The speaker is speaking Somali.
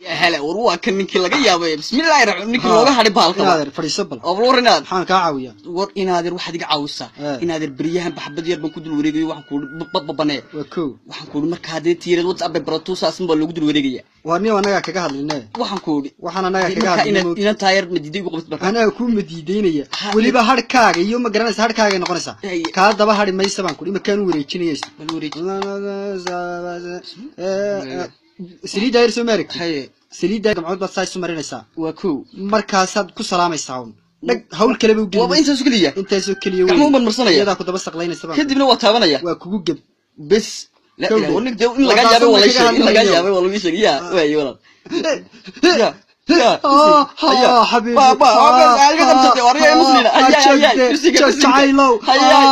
Ya hala, war waa kan ninkii laga yaabay. Bismillaahi raxmaan, ninkii looga hadhay bahalka. Inaadeer fadhiiso bal. Oo bal war inaad Maxaan kaa caawiyaa? War inaadeer, waxaad iga caawisaa. Inaadeer, beryahan baxbad yar baan ku dul wareegayo, waxaan kuuhi babbanee. Waa kow. Waxaan kuuhi marka haddee tiireed WhatsApp bay barato, saasin baa loogu dul wareegaya. Waa nin annagaa kaga hadline. Waxaan kuuhi Waxaan annagaa kaga marka hadline. Inaad inan taayar madiiday ugu qabtid marka. Anaa kuu madiidaynaya. Ha, Weliba harkaaga iyo ma garanaysa, harkaagay noqonaysaa. Haye. Kaa daba hari maysa baan kudhi, imakaan u wareejinaysa. Bal wareeji. Saliiddaa yar soo ma aragtid? Haye. Saliiddaa gamcood baad saa isu marinaysaa. Waa kow. Markaasaad ku salaamaysaa un dhag, hawl kaleba u Waaba gelin. Intaas keliya. Intaasoo keliya. Gacmuhu baan marsanaya. Iyadaa ku daba saqlaynaysa baan. Kadibna waa taabanaya. Waa kugu geb. Bes la Kow. ilaha, war nin dee in lagaa Waa yaabay waa lay taasoo sheegay, in lagaa kaga yaabay waa lagu sheegay. Ya waaye walaal, ya ya. Xabiibi. Ba ba iga qabsatay, war yaa muslina. Hayay hayay, musiga musiga. Jacaylow. Hayay.